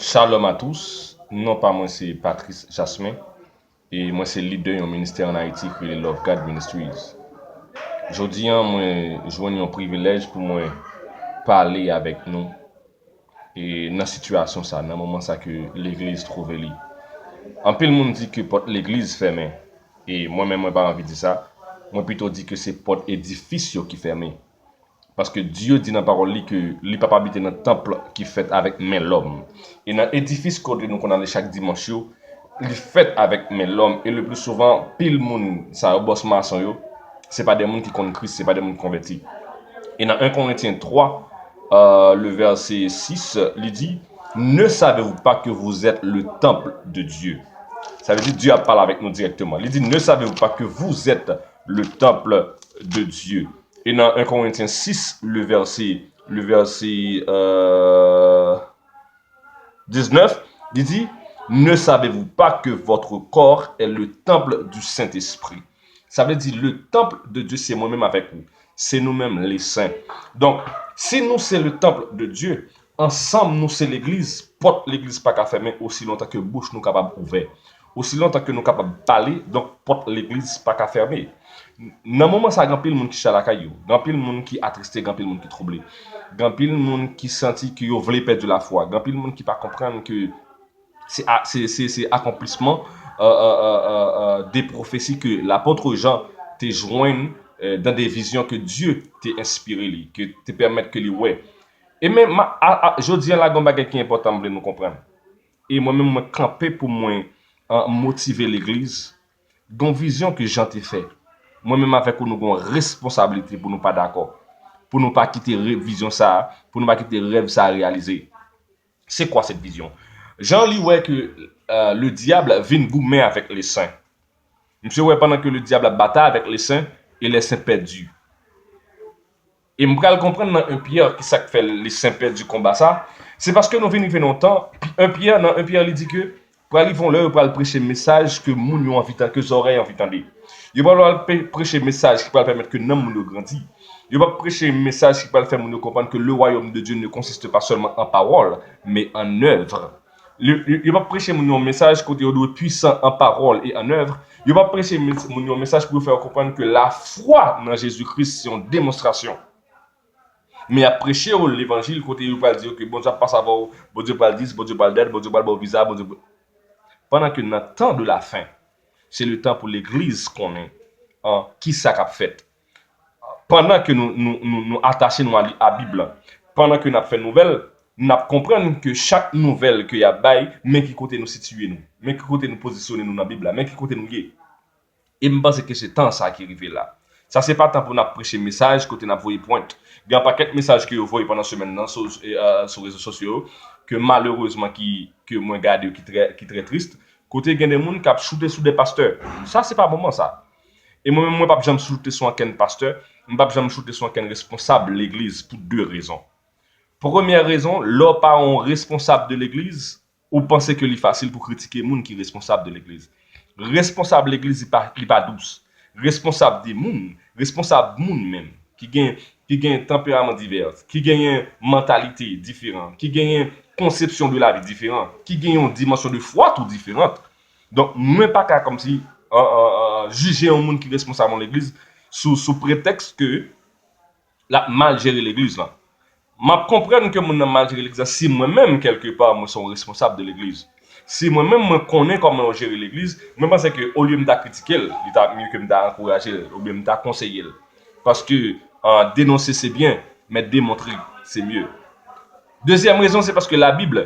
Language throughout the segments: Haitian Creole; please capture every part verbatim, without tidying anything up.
Shalom à tous, non pa mwen se Patrice Jasmin e mwen se lidè yon ministè ann Ayiti ki rele Love God Ministries. Jodi a, mwen jwenn yon privilèj pou mwen pale avèk nou e nan sitiyasyon sa, nan moman sa ke legliz twouve li. Anpil moun di ke pòt legliz fèmen, e mwen menm mwen pa anvi di sa, mwen pito di ke se pòt edifis yo ki fèmen. Paske Dye di nan pawòl li ke li p ap abite nan tanp ki fèt avèk men lòm. E nan edifis kote nou konn ale chak dimanch yo, li fèt avèk men lòm. E le pli souvan, pil moun sa yo, bòs mason yo, se pa de moun ki konn Kris, se pa de moun ki konvèti. E nan en Korentyen twa, euh, le verset six, li di, Ne savez-vous pas que vous êtes le temple de Dieu? Sa vle di, Dye ap pale avèk nou dirèkteman. Li di, Ne savez-vous pas que vous êtes le temple de Dieu? E nan en Korentyen sis, le verset, le verset euh, diznèf, li di, Ne savez-vous pas que votre corps est le temple du Saint-Esprit? Sa vle di, le temple de Dieu, se mwen menm avèk ou. Se nou menm, le sen. Donk, si nou se le temple de Dieu, ansanm nou se legliz, pòt legliz pa ka fèmen osi lontan ke bouch nou kapab ouvè. Osi lontan ke nou kapab pale, donk pòt legliz pa ka fèmen. Nan moman sa, gen anpil moun ki chita lakay yo, gen anpil moun ki atriste, gen anpil moun ki twouble, gen anpil moun ki santi ke yo vle pèdi lafwa, gen anpil moun ki pa konprann ke se a- se- se- se akonplisman euh, euh, euh, euh, euh, de pwofesi ke lapòt Jan te jwenn euh, dan de vizyon ke Dye te enspire li, ke te pèmèt ke li wè. E men, ma- a- a- jodi a la, gen yon bagay ki enpòtan m vle nou konprann. E mwen menm, mwen kanpe pou mwen euh, motive legliz. Gen yon vizyon ke Jan te fè. Mwen menm avèk ou, nou gen yon responsablite pou nou pa dakò. Pou nou pa kite re- vizyon sa a, pou nou pa kite rèv sa a reyalize. C'est quoi cette vision? Jan li wè ke euh, le diable vin goumen avèk le sen. Misye wè pandan ke le diable ap batay avèk le sen, e le sen pèdi. E m pral konprann nan en Pyè ki sa k fè le sen pèdi konba sa. Se paske nou vin rive nan yon tan, en Pyè, nan en Pyè li di ke pral rive yon lè yo pral preche mesaj ke moun yo anvi tande, ke zòrèy anvi tande. Yo pral pe- preche mesaj ki pral pèmèt ke nanm moun yo grandi. Yo p ap preche mesaj ki pral fè moun yo konprann ke le royaume de Dieu ne consiste pas seulement en parole, mais en œuvre. Yo p ap preche moun yo yon mesaj kote yo dwe pwisan an pawòl e an èv. Yo p ap preche moun yo yon mesaj pou yo fè yo konprann ke lafwa nan Jezi Kris se yon demonstrasyon. Men y ap preche yo levanjil kote yo pral di yo ke Bondye ap pase avè w, Bondye pral dis, Bondye pral dat, Bondye pral ba w viza, Bondye. Pandan ke nan tan de la fen, se le tan pou legliz konnen an kisa k ap fèt. Pandan ke nou, nou, nou, nou atache nou a, a Bib la, pandan ke n ap fè nouvèl, n ap konprann ke chak nouvèl ke y ap bay, men ki kote nou sitiye nou, men ki kote nou pozisyone nou nan Bib la, men ki kote nou ye. E m panse ke se tan sa ki rive la. Sa se pa tan pou n ap preche mesaj kote n ap voye pwent. Gen yon pakèt mesaj ke yo voye pandan semèn nan sou, e, a, sou rezo sosyo yo, ke malerezman ki, ke mwen gade yo ki trè, ki trè tris, kote gen de moun k ap choute sou de pastè. Sa se pa moman sa. E mwen menm, mwen p ap janm choute sou ankenn pastè, m p ap janm choute sou ankenn responsab legliz pou de rezon. Premyè rezon, lè w pa yon responsab de legliz, ou panse ke li fasil pou kritike moun ki responsab de legliz. Responsab legliz, li pa, li pa dous. Responsab de moun, responsab moun menm, ki gen, ki gen tanperaman divè, ki genyen mantalite diferan, ki genyen konsepsyon de lavi diferan, ki gen yon dimansyon de fwa tou diferan. Donk, mwen pa ka kòmsi, an, an, an, jije yon moun ki responsab yon legliz sou, sou pretèks ke l ap mal jere legliz lan. M ap konprann ke moun nan mal jere legliz lan si mwen menm, kèlkepa, mwen se yon responsab de legliz. Si mwen menm, mwen konnen kòman yo jere legliz, mwen panse ke olye m ta kritike l, li ta mye ke m ta ankouraje l, oubyen m ta konseye l. Paske, ah, dénoncer c'est bien, mais démontrer c'est mieux. Dezyèm rezon, se paske Labib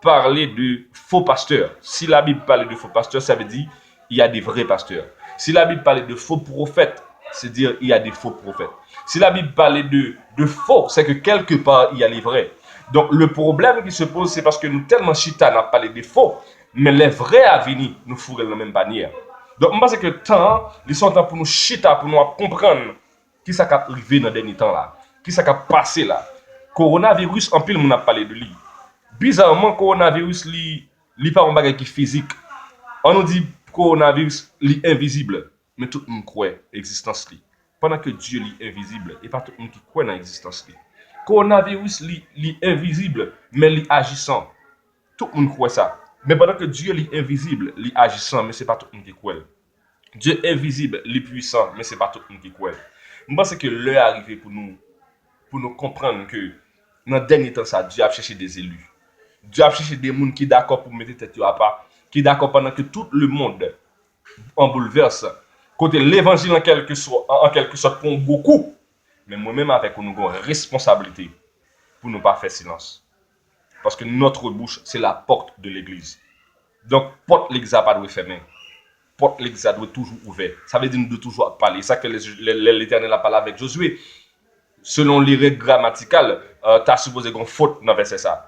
pale de fo pastè. Si Labib pale de fo pastè, sa vle di, il y a des vrais pasteurs. Si Labib pale de fo pwofèt, se di, il y a des faux prophètes. Si Labib pale de, de fo, se ke kèlkepa, il y a les vrais. Donk, le pwoblèm ki se poze, se paske nou tèlman chita, n ap pale de fo, men lè vrè a vini, nou foure l nan menm panye a. Donk, m panse ke tan an, li se yon tan pou nou chita, pou nou ap konprann kisa k ap rive nan dènye tan la, kisa k ap pase la. Kowonaviris, anpil moun ap pale de li. Bizarman, kowonaviris, li, li pa yon bagay ki fizik. An nou di, kowonaviris, li envizib, men tout moun kwè egzistans li. Pandan ke Dye, li envizib, e pa tout moun ki kwè nan egzistans li. Kowonaviris, li, li envizib, men li ajisan. Tout moun kwè sa. Men pandan ke Dye li envizib, li ajisan, men se pa tout moun ki kwè l. Dye envizib, li pwisan, men se pa tout moun ki kwè l. M panse ke lè a rive pou nou, pou nou konprann ke nan dènye tan sa, Dye ap chèche de zeli. Dye ap chèche de moun ki dakò pou mete tèt yo apa, ki dakò pandan ke tout le mond an boulvès, kote levanjil an kèlke sò-, an, an kèlke sòt pran yon gwo kou. Men mwen menm avèk ou, nou gen yon responsablite pou nou pa fè silans. Parce que notre bouche, c'est la porte de l'église. Donk, pòt legliz la pa dwe fèmen. Pòt legliz la dwe toujou ouvè. Sa vle di nou dwe toujou ap pale. Sa ke lè, lè, lè Letènèl ap pale avèk Jozye, selon li règ gramatikal, euh, ta sipoze gen fot nan vèsè sa.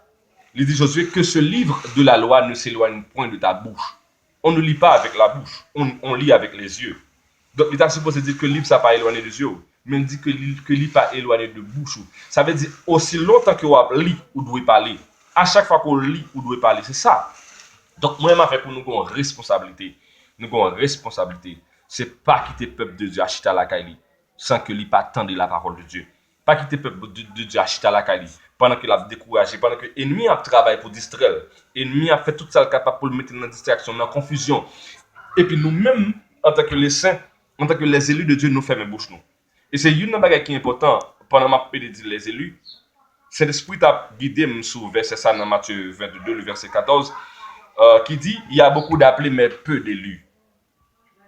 Li di Jozye, que ce livre de la loi ne s'éloigne point de ta bouche. On ne lit pas avec la bouche, on, on lit avec les yeux. Donk, li ta sipoze di ke liv sa pa elwanye de zye w, men li di ke li, ke li pa elwanye de bouch ou. Sa vle di, osi lontan ke w ap li, ou dwe pale. A chak fwa ke w li, ou dwe pale. Se sa. Donk, mwen menm avèk ou, nou gen yon responsablite. Nou gen yon responsablite. Se pa kite pèp de Dye a chita lakay li, san ke li pa tande la parole de Dieu. Pa kite pèp de, de Dye a chita lakay li, pandan ke l ap dekouraje, pandan ke enmi ap travay pou distrè l. Enmi ap fè tout sa l kapab pou l mete l nan distraksyon, nan konfizyon. Epi nou menm, antanke le sen, antanke les élus de Dieu, nou fèmen bouch nou. E se youn nan bagay ki enpòtan, pandan m ap pede di les élus, Sentespri t ap gide m sou vèsè sa nan Matye vennde, le verset quatorze, euh, ki di, il y a beaucoup d'appelés, mais peu d'élus.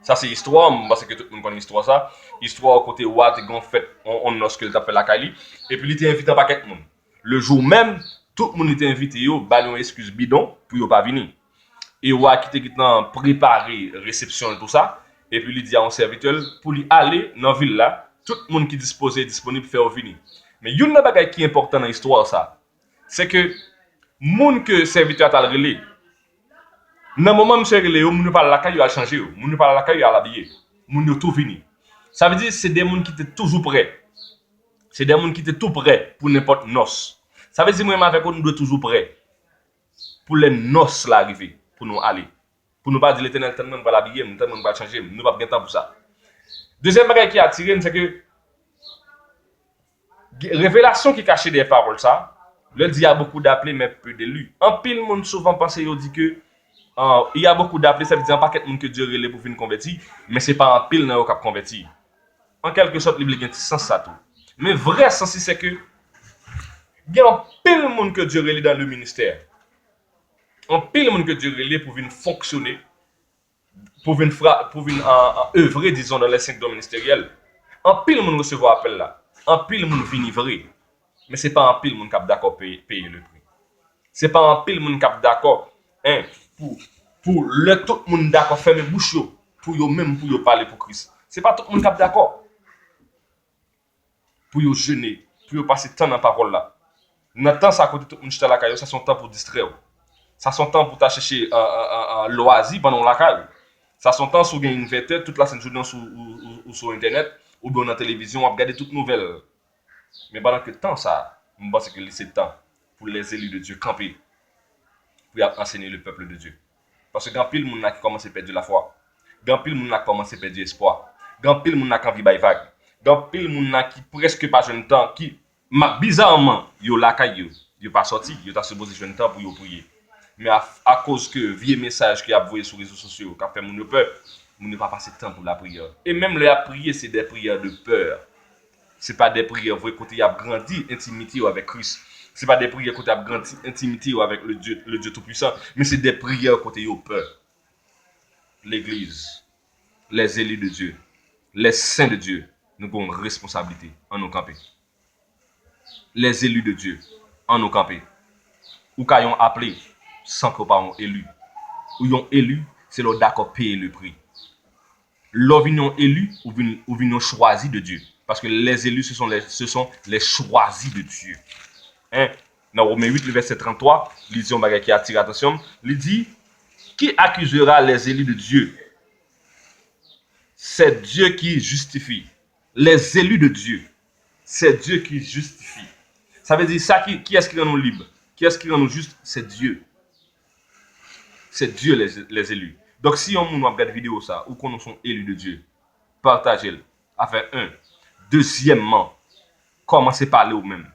Sa se istwa, m panse ke tout moun konn istwa sa. Istwa kote wa te gen yon fèt, yon, yon nòs ke l t ap fè lakay li, epi li te envite yon pakèt moun. Le jou menm, tout moun li te envite yo ba l yon eskiz bidon pou yo pa vini. E wa ki te gentan prepare resepsyon l tou sa, epi li di a yon sèvitè l pou li ale nan vil la, tout moun ki dispoze e disponib fè yo vini. Men youn nan bagay ki enpòtan nan istwa sa, se ke moun ke sèvitè a t al rele, nan moman misye rele yo, moun yo pa al lakay yo al chanje yo, moun yo pa al lakay yo al abiye, moun yo tou vini. Sa vle di se de moun ki te toujou prè. Se de moun ki te tou prè pou nenpòt nòs. Sa vle di mwen menm avèk ou, nou dwe toujou prè pou lè nòs la rive, pou nou ale. Pou nou pa di, Letènèl, tann mwen, m pral abiye m, tann mwen, m pral chanje m. Nou p ap gen tan pou sa. Dezyèm bagay ki atire n, se ke revelasyon ki kache dèyè pawòl sa, lè l di, il y a beaucoup d'appelés, mais peu d'élus. Anpil moun souvan panse yo di ke, euh, il y a beaucoup d'appelés, sa vle di yon pakèt moun ke Dye rele pou vin konvèti, men se pa anpil nan yo k ap konvèti. An kèlke sòt, li vle gen ti sans sa tou. Men vrè sans li, se ke gen anpil moun ke Dye rele dans le ministère. Anpil moun ke Dye rele pou vin fonksyone, pou vin fra-, pou vin an, an evre, dizon, dans les cinq dons ministériels. Anpil moun resevwa apèl la. Anpil moun vini vre. Men se pa anpil moun k ap dakò peye, peye le pri. Se pa anpil moun k ap dakò, en, pou, pou lè tout moun dakò fèmen bouch yo, pou yo menm, pou yo pale pou Kris. Se pa tout moun k ap dakò pou yo jene, pou yo pase tan nan pawòl la. Nan tan sa kote tout moun chita lakay yo, sa se yon tan pou distrè w. Sa se yon tan pou ta chèche, euh, euh, euh, euh, lwazi pandan w lakay ou. Sa se yon tan si w gen invètè, tout lasent jounen ou sou, ou, ou, ou sou entènèt, oubyen w nan televizyon, w ap gade tout nouvèl. Men pandan ke tan sa, m panse ke li se tan pou les élus de Dieu kanpe, pou y ap ansenye le peuple de Dieu. Paske gen anpil moun la ki kòmanse pèdi lafwa. Gen anpil moun la ki kòmanse pèdi espwa. Gen anpil moun la ki anvi bay vag. Gen anpil moun la ki prèske pa jwenn tan, ki, ma-, bizarman, yo lakay yo. Yo pa sòti, yo ta sipoze jwenn tan pou yo priye. Men a, akoz ke vye mesaj ke y ap voye sou rezo sosyo yo, k ap fè moun yo pè, moun yo pa pase tan pou lapriyè. E menm lè y ap priye, se des prières de peur. Se pa de priyè vre kote y ap grandi entimite yo avèk Kris. Se pa de priyè kote y ap grandi entimite yo avèk le Dieu, le Dieu Tout-Puissant, men se de priyè kote yo pè. Legliz, les élus de Dieu, les saints de Dieu, nou gen yon responsablite. Ann nou kanpe. Les élus de Dieu, ann nou kanpe. Ou ka yon aple san ke w pa yon eli. Ou yon eli, se lè w dakò peye le pri. Lè w vin yon eli, ou vin, ou vin yon chwazi de Dieu. Paske les élus, ce sont les, ce sont les choisis de Dieu. Hein? Nan Women uit, le vèsè tranntwa, li di yon bagay ki atire atansyon m. Li di, qui accusera les élus de Dieu? C'est Dieu qui justifie. Les élus de Dieu, c'est Dieu qui justifie. Sa vle di, sa ki, kiyès ki rann nou lib? Kiyès ki rann nou jis? C'est Dieu. C'est Dieu les, les élus. Donk, si yon moun w ap gade videyo sa, ou konnen w se yon eli de Dye, pataje l. Afè en. Dezyèmman, kòmanse pale ou menm.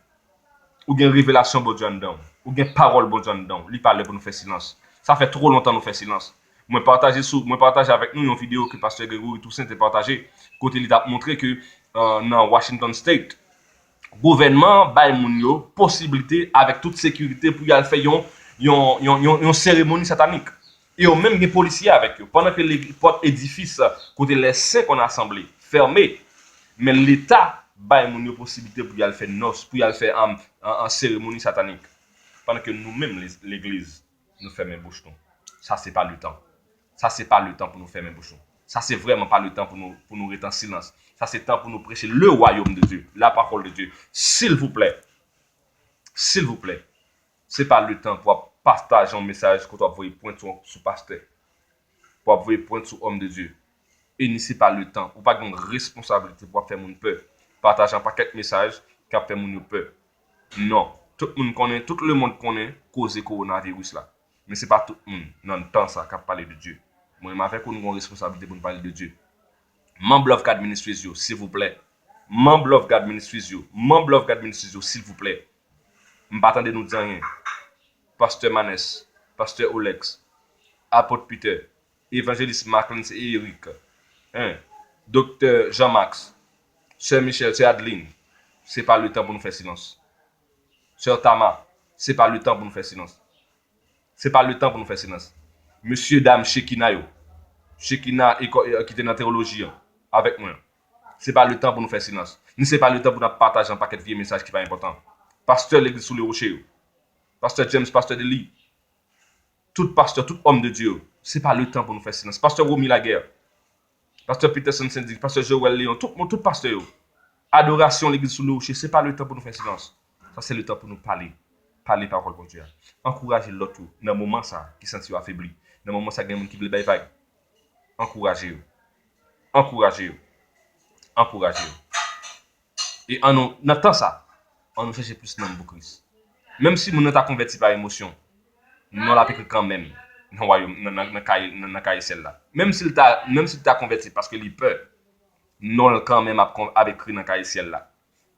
Ou gen revelasyon Bondye anndan w. Ou gen pawòl Bondye anndan w. Li pa lè pou nou fè silans. Sa fè twò lontan nou fè silans. Mwen pataje sou, mwen pataje avèk nou yon videyo ke pastè Gregory Toussaint te pataje, kote li t ap montre ke uh, nan Washington State, gouvènman an bay moun yo posiblite avèk tout sekirite pou y al fè yon, yon, yon, yon, yon seremoni satanik. E yo menm gen polisye avèk yo. Pandan ke pòt edifis kote les saints qu'on assemblé fèmen, men Leta bay moun yo posiblite pou y al fè nòs, pou y al fè an, an, an seremoni satanik. Pandan ke nou menm, legliz, nou fèmen bouch nou. Sa se pa letan. Sa se pa letan pou nou fèmen bouch nou. Sa se vrèman pa letan pou nou, pou nou ret an silans. Sa se tan pou nou preche le royaume de Dieu, la parole de Dieu. Silvouplè, silvouplè, se pa letan pou ap pataje yon mesaj kote w ap voye pwent sou, sou pastè, pou w ap voye pwent sou homme de Dieu. E ni se pa letan. Ou pa gen responsablite pou w ap fè moun pè. Pataje yon pakèt mesaj k ap fè moun yo pè. Non. Tout moun konnen, tout lemonn konnen koze kowonaviris la. Men se pa tout moun nan tan sa k ap pale de Dye. Mwen menm avèk ou, nou gen yon responsablite pou nou pale de Dye. Manm Love God Ministries yo, silvouplè. Manm Love God Ministries yo, manm Love God Ministries yo, silvouplè. M pa tande nou di anyen. Pastè Manès, Pastè Olex, Apot Peter, Evanjelis Macklins e Eric, en, Doktè Jean Max, Sè Michel, Sè Adeline, se pa letan pou nou fè silans. Sè Tama, se pa letan pou nou fè silans. Se pa letan pou nou fè silans. Mesye dam Shekina yo, Shekina e kò- e- ki te nan teyoloji an avèk mwen an, se pa letan pou nou fè silans. Ni se pa letan pou n ap pataje yon pakèt vye mesaj ki pa enpòtan. Pastè legliz sou le woche yo, Pastè James, Pastè Dely, tout pastè, tout homme de Dieu yo, se pa letan pou nou fè silans. Pastè Romy Laguerre, Pastè Peterson Saint-Digue, Pastè Joël Léon, tout moun, tout pastè yo. Adorasyon legliz sou le woche, se pa letan pou nou fè silans. Sa se letan pou nou pale. Pale pawòl Bondye a. Ankouraje lòt yo nan moman sa ki santi yo afebli. Nan moman sa gen moun ki vle bay vag. Ankouraje yo. Ankouraje yo. Ankouraje yo. E ann nou, nan tan sa, ann nou chèche plis nanm pou Kris. Menm si moun nan ta konvèti pa emosyon, non l ap ekri kanmenm nan wayòm, nan, nan, nan kay, nan, nan kay syèl la. Menm si l ta, menm si l ta konvèti paske li pè, non l kanmenm ap, ap ekri nan kay syèl la.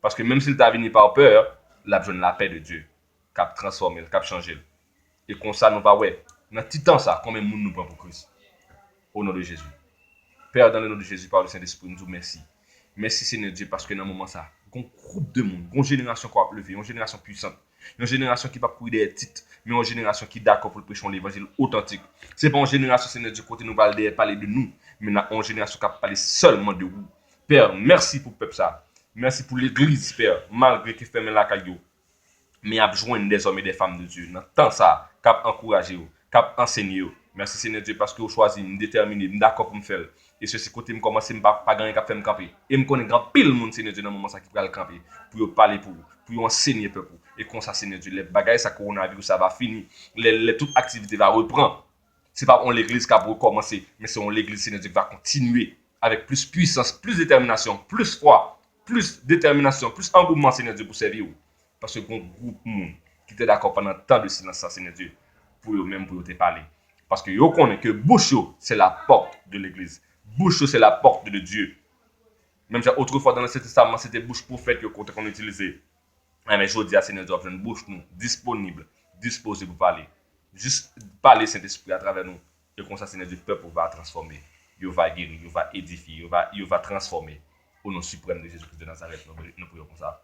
Paske menm si l ta vini pa pè, l ap jwenn lapè de Dye k ap transfòme l, k ap chanje l. E konsa nou va wè, nan ti tan sa, konbyen moun nou pran pou Kris. O non de Jezi. Pè, dan le non de Jezi, pa le Sentespri, m di w mèsi. Mèsi, Senyè Dye, paske nan moman sa, gon gwoup de moun, gon jenerasyon k ap leve, yon jenerasyon pwisant, yon jenerasyon ki p ap kouri dèyè tit, men yon jenerasyon ki dakò pou l preche yon levanjil otantik. Se pa yon jenerasyon, Senyè Dye, kote nou pral dèyè pale de nou, men nan yon jenerasyon k ap pale sèlman de ou. Pè, mèsi pou pèp sa. Mèsi pou legliz, Pè, malgre ke fèmen lakay yo, men y ap jwenn des hommes et des femmes de Dieu nan tan sa a, k ap ankouraje yo, k ap ansenye yo. Mèsi, Senyè Dye, paske w chwazi m, m detèmine, m dakò pou m fè l. E sesi kote m kòmanse, m pa, pa gen anyen k ap fè m kanpe. E m konnen gen anpil moun, Senyè Dye, nan moman sa ki pral kanpe pou yo pale pou ou, pou yo ansenye pèp ou. E konsa, Senyè Dye, lè bagay sa kowonaviris sa va fini, lè, lè tout aktivite va repran, se pa yon legliz k ap rekòmanse, men se yon legliz, Senyè Dye, ki va kontinye avèk plis pwisans, plis detèminasyon, plis fwa, plis detèminasyon, plis angouman, Senyè Dye, pou sèvi w. Paske gon gwoup moun ki te dakò pandan tan de silans sa, Senyè Dye, pou yo menm, pou yo te pale. Paske yo konnen ke bouch yo, se la porte de legliz. Bouch yo, se la porte de Dye. Menm jan otrefwa, dan Lansyen Testaman, se te bouch pwofèt yo te konn itilize. Enben, jodi a, Senyè Dye, w ap jwenn bouch nou disponib, dispoze pou pale. Jis pale Sentespri atravè nou. E konsa, Senyè Dye, pèp ou va transfòme. Yo va geri, yo va edifye, yo va, yo va transfòme. O non siprèm de Jezi Kris de Nazarèt, nou, nou priye konsa.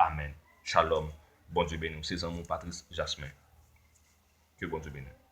Amèn. Shalom. Bondye beni w. Se zanmi w Patrice Jasmin. Ke Bondye beni w.